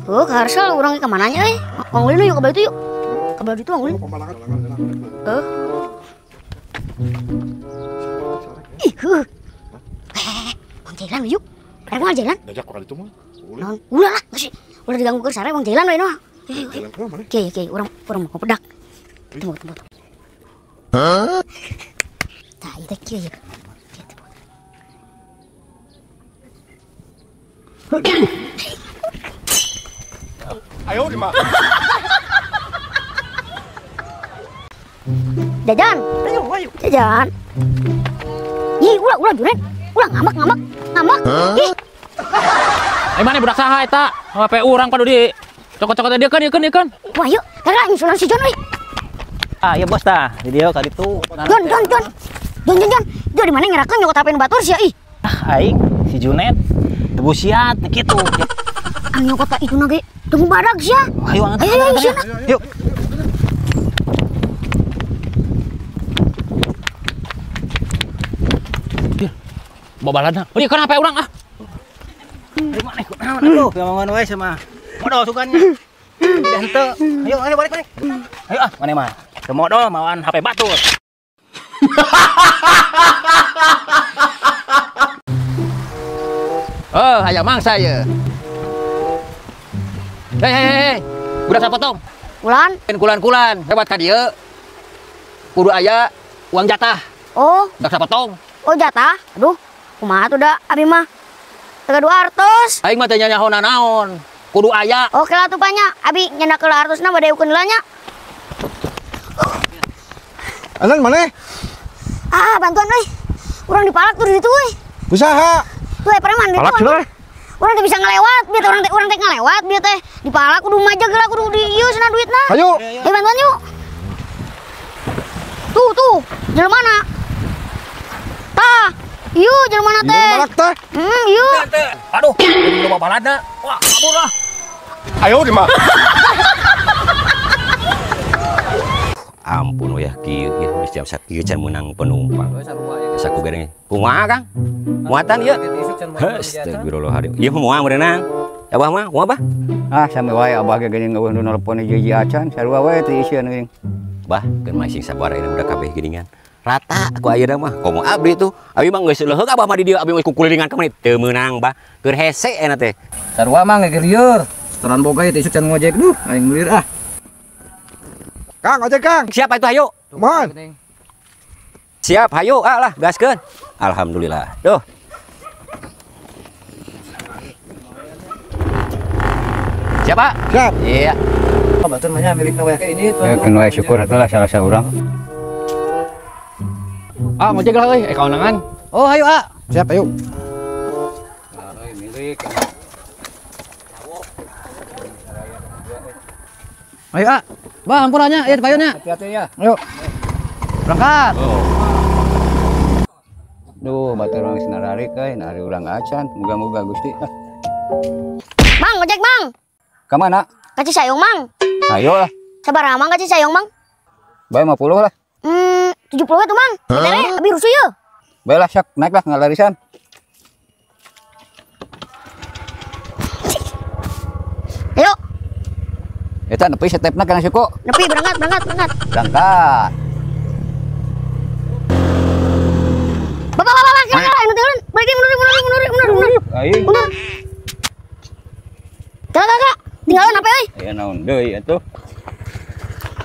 Heuh, kaharsel urang ka mana nya euy? Mang Ulin yuk ka batu yuk. Ka batu itu Mang Ulin. Heuh. Ih, heuh. Mang Jailan yuk. Rek Mang Jailan. Diajak ka ditu mah. Naon? Ulah lah, geus. Ulah diganggu keur sare Mang Jailan we mah. Kieu kieu urang urang mau pedak. Tunggu tunggu. Hah? Tah, ieu teh kieu ya. Ayo di mana? Jajan. Ayo, ayo. Jajan. Ih, ulah ulah juret. Ulah ngambek ngambek ngambek. Ih. Eh mana budak saha eta? HP urang padu di cokot-cokot dia kan, ieu kan, ieu kan. Wah, yuk. Karena nyusulan si John euy. Ah, iya bos tah. Di dieu ka ditu. John, John, John. John, John, John. John di mana ngerakeun nyokot HP nu batur sia ih. Ah, aing si Junet. Tebusiat kitu. Anu nyokot ka itu na ge. Tunggu badag sia. Ayo angkat. Ayo, ayo, yuk. Babaladna. Oh, ieu kan HP urang ah. Di mana kunaon atuh? Ngomongan wae sama. Modal sugannya. Tidak henteu. Ayo, ayo balik balik. Ayo ah, mana mah. Teu modal mawan HP batur. Oh, hayang mangsa ye. Hei hei hei. Budak sapotong. Kulan. Kulan-kulan, lewat ka dieu. Kudu aya uang jatah. Oh, budak sapotong. Oh, jatah. Aduh, kumaha tuh da abi mah. Teu gaduh artos. Aing mah teu nyaho nanaon. Kudu aya. Oke lah tuh banyak. Abi nyendak ke artosna bade ukeun heula nya. Anan maneh? Ah, bantuan euy. Urang dipalak tuh di ditu euy. Usaha. Tuh preman di Palak cenah. Urang teh bisa ngelewat, bieu teh urang teh ngelewat, bieu teh dipalak kudu majeg lah kudu di ieu cenah duitna. Ayo. Ayo bantuan yuk. Tuh tuh, jelema mana? Tah, ieu jelema mana teh? Palak teh. Ieu. Aduh, jadi loba baladna. Wah, kabur lah. Ayo di mah. Ampun wayah kieu ya geus jam sakieu can meunang penumpang. Saku gereng. Kumaha Kang? Muatan ieu. Astagfirullahaladzim. Ieu mah moal meunang. Abah mah kumaha bah? Ah sami wae abah ge geuning eueuh nu nelpon hiji acan sarua wae teu isieun geuning. Bah, keun mah sing sabar ayeuna budak kabeh geuningan. Rata ku ayeuna mah komo abdi tuh. Abi mah geus leuheung abah mah di dieu abi geus kukulilingan ka menit teu meunang bah. Keur hese ayeuna teh. Sarua mah ngegelieur. Setoran boga ieu teh isuk can ngojek duh aing melir ah. Kang, ojek Kang. Siap itu hayu. Mohon. Siap hayu ah lah gaskeun. Alhamdulillah. Duh. Siap, Pak? Siap. Iya. Batur mah nya milikna we ini tuh. Ya keun wae syukur atuh lah salah saurang. Ah, ngojek lah euy, kaonangan. Oh, hayu ah. Siap, ayo. Milik. Ayo ah. Bah, ampurannya, ya payunnya. Hati-hati ya. Ayo. Berangkat. Oh. Duh, batur urang geus nararik euy, nari urang acan. Muga-muga Gusti. Mang, ojek, Mang. Ka mana? Ka Cisayong, Mang. Ayo lah. Sabaraha Mang ka Cisayong, Mang? Bae 50 lah. 70 tuh, Mang. Betere, abi rusuh yeuh. Bae lah, sak naik lah ngalarisan. Ayo. Eta nepi setepna kana suku. Nepi berangkat, berangkat, berangkat. Berangkat. Bapak, bapak, bapak, kira kira, anu balik mundur, mundur, mundur, mundur, mundur. Aing. Mundur. Kak, kak, kak, tinggalan apa euy? Aya naon deui atuh.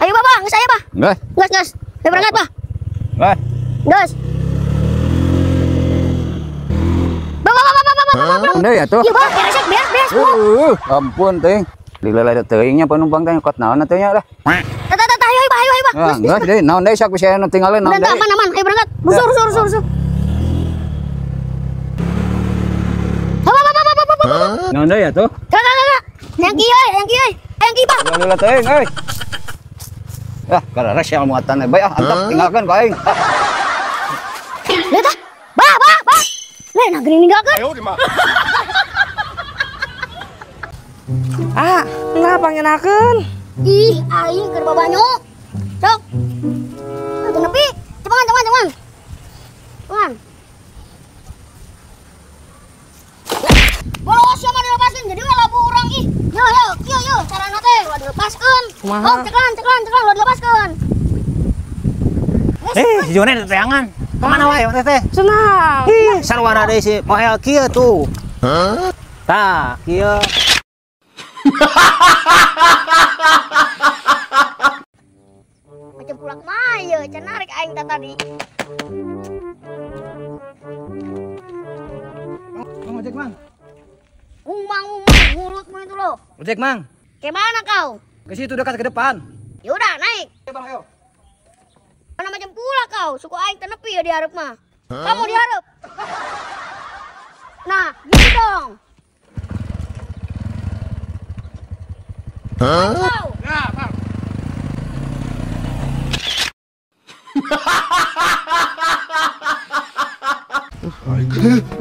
Ayo bapak, geus aya, Bah. Geus. Geus, geus. Ayo berangkat, Bah. Geus. Geus. Bapak, bapak, bapak, bapak, bapak. Deui atuh. Iya, Bah, beres, beres, beres. Ampun teuing. Dileleh teuingnya penumpang teh kot naon atuh nya lah. Tah, tah, tah, ayo, ayo, ayo, Bah. Ah, geus deui, naon deui sok bisa anu tinggalin naon deui. Aman, aman, ayo berangkat. Rusuh, rusuh, rusuh, rusuh. Bapak, bapak, bapak, bapak, bapak. Naon deui atuh? Kak, kak, kak. Yang kieu euy, yang kieu euy. Yang kieu, Pak. Leulah teuing euy. Ah, karares yang muatan bae ah, antap tinggalkeun ku aing. Lihat ah. Bah, bah, bah. Leh, nah geuning ninggalkeun. Ayo di mah. Ah, ngapa ngenakeun? Ih, aing keur babanyo. Sok. Atuh nepi. Cepangan, cepangan, cepangan. Cepangan. Bolos siapa dilepaskeun jadi we labu urang ih. Kumaha? Oh, ceklan, ceklan, ceklan, ulah dilepaskeun. Eh, si Jone teteangan. Kemana wae teh teh? Senang. Ih, sarwana deui si Mohel kieu tuh. Hah? Tah, kieu. Macam pulak mah ye, can narik aing teh tadi. Mang ojek, Mang. Umang umang mulutmu itu loh. Ojek, Mang. Gimana kau? Ke situ dekat ke depan. Yaudah, naik. Ayo, Bang, ayo. Mana macam pula kau, suku aing tenepi ya diharap mah. Kamu diharap. Nah, gitu dong. Hah? Kau. Ya, Bang.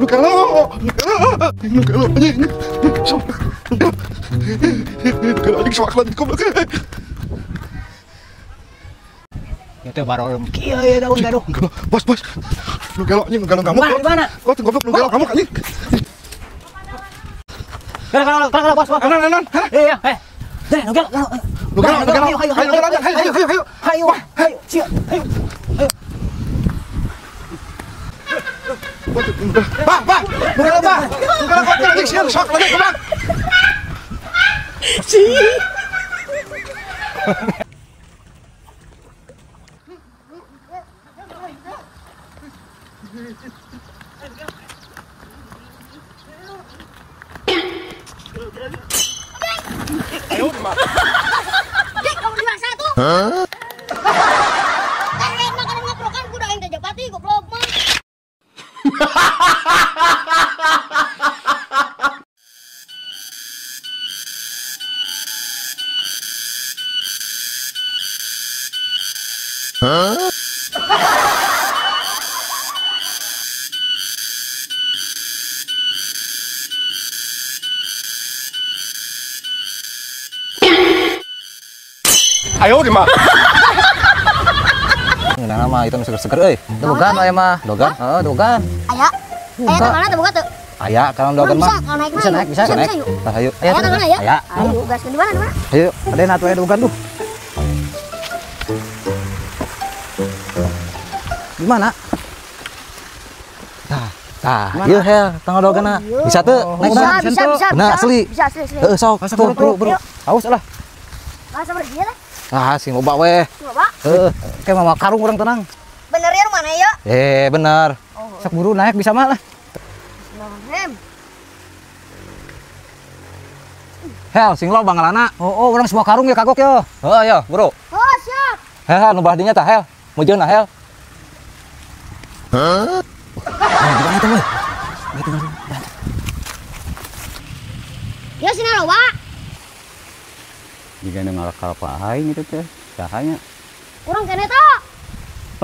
Lu kalau, lu kalau anjing, lu kalau anjing sok lagi goblok. Ya teh baru kieu ya daun gaduh. Bos, bos. Lu gelo anjing, lu gelo kamu. Di mana? Oh, goblok lu gelo kamu anjing. Gelo gelo gelo bos, bos. Anan, anan. Iya, eh. Deh, lu gelo, gelo. Lu gelo, lu gelo. Ayo, ayo, ayo, ayo, ayo. Ayo, ayo, sia, ayo. Ayo. Bang, bang. Lu gelo, bang. Lu gelo anjing sia, sok lagi, bang. Si. Dik, kamu dewasa tuh. Hah? Teh makanan ngaprokan kudu aing teh japati goblok mah. Hah? Ayo di mah. Ngeunah mah itu seger-seger euy. Dogan aya mah. Dogan? Heeh, dogan. Aya. Aya ka mana teh boga teu? Aya kalau dogan mah. Bisa naik, bisa naik, bisa naik. Tah ayo. Aya ka mana ya? Aya. Ayo gaskeun di mana di mana? Ayo, ada atuh aya dogan tuh. Di mana? Tah, tah. Ieu hel, tanggal doganna. Bisa teu? Naik bisa, bisa, bisa. Nah, asli. Bisa asli, asli. Heeh, sok. Buru, buru. Haus lah. Masa berdia lah. Ah, sing loba weh. Loba? Heeh, kayak mama karung urang tenang. Bener ya mana ya? Eh, bener. Oh. Sok buru naik bisa mah lah. Bismillahirrahmanirrahim. Hel, sing loba ngalana. Oh, oh, urang semua karung ya kagok yo. Heeh, yo, bro. Oh, siap. Hel, hel, nu belah dinya tah, hel. Mujeun hel. Hah? Gimana tuh, weh? Ya sina loba. Jika nu ngalakal pa aing itu teh, sahanya. Kurang kene teh.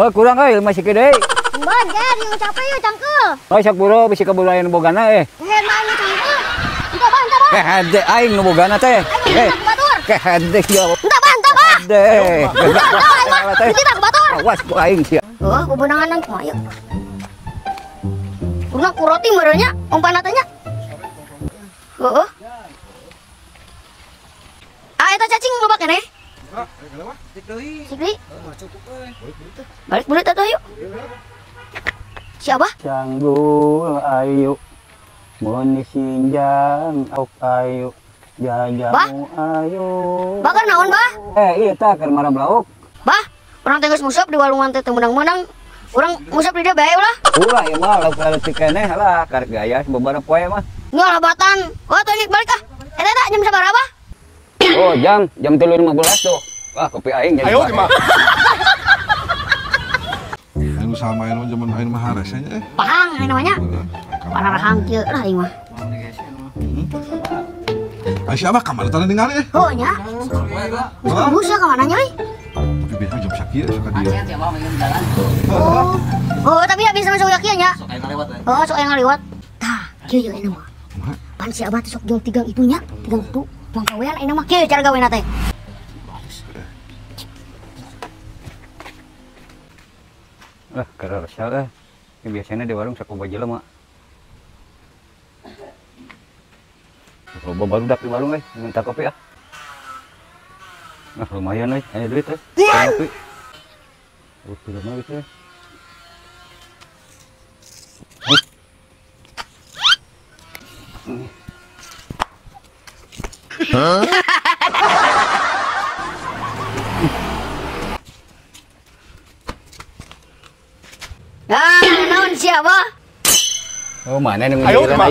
Oh, kurang euy, masih gede. Ban, ger, yang capek yeuh cangkeul. Oh, sok buru bisi kabulayan bogana eh. Heh, mah aing cangkeul. Entah bah, entah bah. Kehede aing nu bogana teh. Eh, batur. Kehede sia. Entah bah, entah bah. Deh. Entah bah, batur. Awas ku aing sia. Oh, kubenangan kumaha yeuh. Kurang kuroti meureunnya, umpan teh nya. Heeh. Ah, eta cacing loba keneh. Sik deui. Balik beulit atuh ayo. Siapa? Canggul ayu. Mun sinjang ok ayu. Jajamu ayu. Bakar naon, Bah? Eh, ieu tah keur marah lauk. Bah, urang teh geus nguseup di walungan teh teu meunang-meunang. Urang nguseup di dieu bae ulah. Ulah ieu mah lauk leutik keneh lah, karek gaya sababaraha poe mah. Ngalabatan. Oh, tuh balik ah. Eta eta jam sabaraha, Bah? Oh, jam 3.15 tuh. Wah, kopi aing jadi. Ayo gimana? Anu sama anu zaman aing mah haresnya eh. Pahang ini namanya. Pararahang kieu lah aing mah. Ai siapa kamar tadi ningali eh. Oh nya. Geus tembus ya ka mana nya euy? Tapi biasa jam sakieu suka dia. Oh. Oh, tapi ya bisa masuk kieu nya. Sok aya ngaliwat. Oh, sok aya ngaliwat. Tah, kieu ye ayeuna mah. Pan si abah teh sok jual tigang itu nya, tigang itu. Tuang gawean ayeuna mah kieu cara gawena teh. Lah, karena eh. Biasanya di warung sakoba jelema. Loba barudak di warung minta kopi ah. Nah, lumayan euy, aya duit euy. Ngopi. Udah mah geus. Hah? Ah, naon siapa? Oh, mana nih? Ayo, Pak.